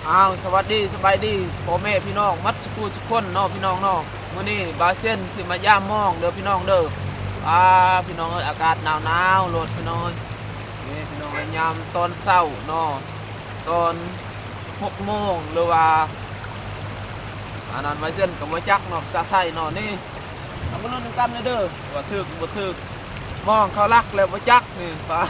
ອ້າວ ສະຫວັດດີ ສະບາຍດີ ພໍ່ແມ່ພີ່ນ້ອງໝົດສູ່ຜູ້ສູ່ຄົນເນາະ ພີ່ນ້ອງເນາະ. ມື້ນີ້ບ່າວເຊນຊິມາຢາມມອງເດີ ພີ່ນ້ອງເດີ. ອາ ພີ່ນ້ອງເອີຍ ອາກາດໜາວໆໂລດ ພີ່ນ້ອງເອີຍ. ນີ້ ພີ່ນ້ອງເອີຍ ຍາມຕອນເຊົ້າເນາະ ຕອນຫົກໂມງ ຫຼືວ່າ ອັນນັ້ນ ບ່າວເຊນກໍບໍ່ຈັກເນາະ ພາສາໄທເນາະ. ນີ້ ເຮົາມາລຸ້ນນຳກັນເດີ ວ່າຖືກບໍ່ຖືກ ມອງເຂົ້າຫຼັກແລ້ວບໍ່ຈັກນີ້ ປາ.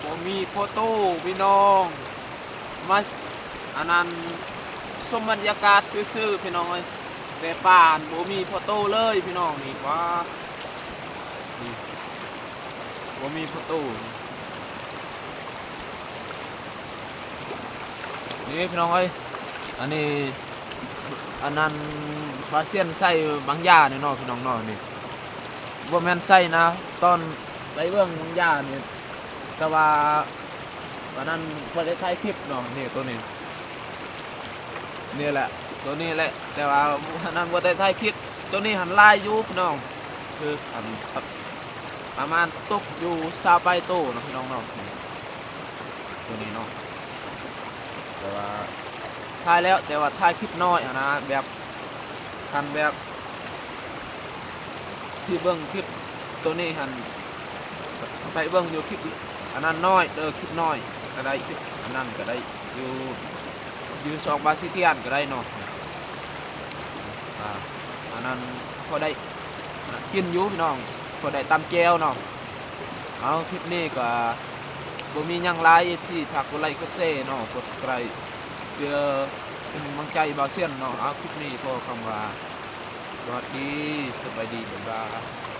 ບໍ່ມີພໍ່ຕູ້ພີ່ນ້ອງ ມາ ອັນນັ້ນ ຊົມບັນຍາກາດຊື່ໆ ພີ່ນ້ອງເອີຍ. ແຕ່ປ່າຫັ້ນບໍ່ມີພໍ່ຕູ້ເລີຍ ພີ່ນ້ອງນີ້ ວ້າ ນີ້ ບໍ່ມີພໍ່ຕູ້ ນີ້ພີ່ນ້ອງເອີຍ. ອັນນີ້ ອັນນັ້ນ ບ່າວຊຽນໃສ່ບາງຢານີ້ເນາະ ພີ່ນ້ອງເນາະ. ນີ້ ບໍ່ແມ່ນໃສ່ນະ ຕອນໄປເບິ່ງບາງຢານີ້ ແຕ່ວ່າ ຕອນນັ້ນບໍ່ໄດ້ຖ່າຍຄລິບເນາະ. ນີ້ ໂຕນີ້ ນີ້ແຫຼະ ໂຕນີ້ແຫຼະ ແຕ່ວ່າ ອັນນັ້ນບໍ່ໄດ້ຖ່າຍຄລິບ. ໂຕນີ້ຫັ້ນຫຼາຍຢູ່ ພີ່ນ້ອງ ຄື ອັນ ປະມານຕົກຢູ່ຊາວປາຍໂຕເນາະ ພີ່ນ້ອງເນາະ. ໂຕນີ້ເນາະ ແຕ່ວ່າຖ່າຍແລ້ວ ແຕ່ວ່າຖ່າຍຄລິບນ້ອຍຫັ້ນນະ ແບບ ຄັນແບບຊິເບິ່ງຄລິບໂຕນີ້ຫັ້ນ ໄປເບິ່ງຢູ່ຄລິບອັນນັ້ນນ້ອຍເດີ ຄລິບນ້ອຍກໍໄດ້ ຄລິບອັນນັ້ນກໍໄດ້ ຢູ່ ຢູ່ຊ່ອງບາຊິຕຽນກໍໄດ້ເນາະ. ອ່າ ອັນນັ້ນພໍໄດ້ກິນຢູ່ພີ່ນ້ອງ ພໍໄດ້ຕຳແຈ່ວເນາະ. ເອົາ ຄລິບນີ້ກໍບໍ່ມີຫຍັງຫຼາຍ ເອັຟຊີ ຝາກກົດໄລກົດແຊເນາະ ກົດໄລ ເພື່ອເປັນກຳລັງໃຈບ່າວຊຽນເນາະ. ເອົາ ຄລິບນີ້ຂໍຄຳວ່າ ສະຫວັດດີ ສະບາຍດີ ບາຍບາຍ.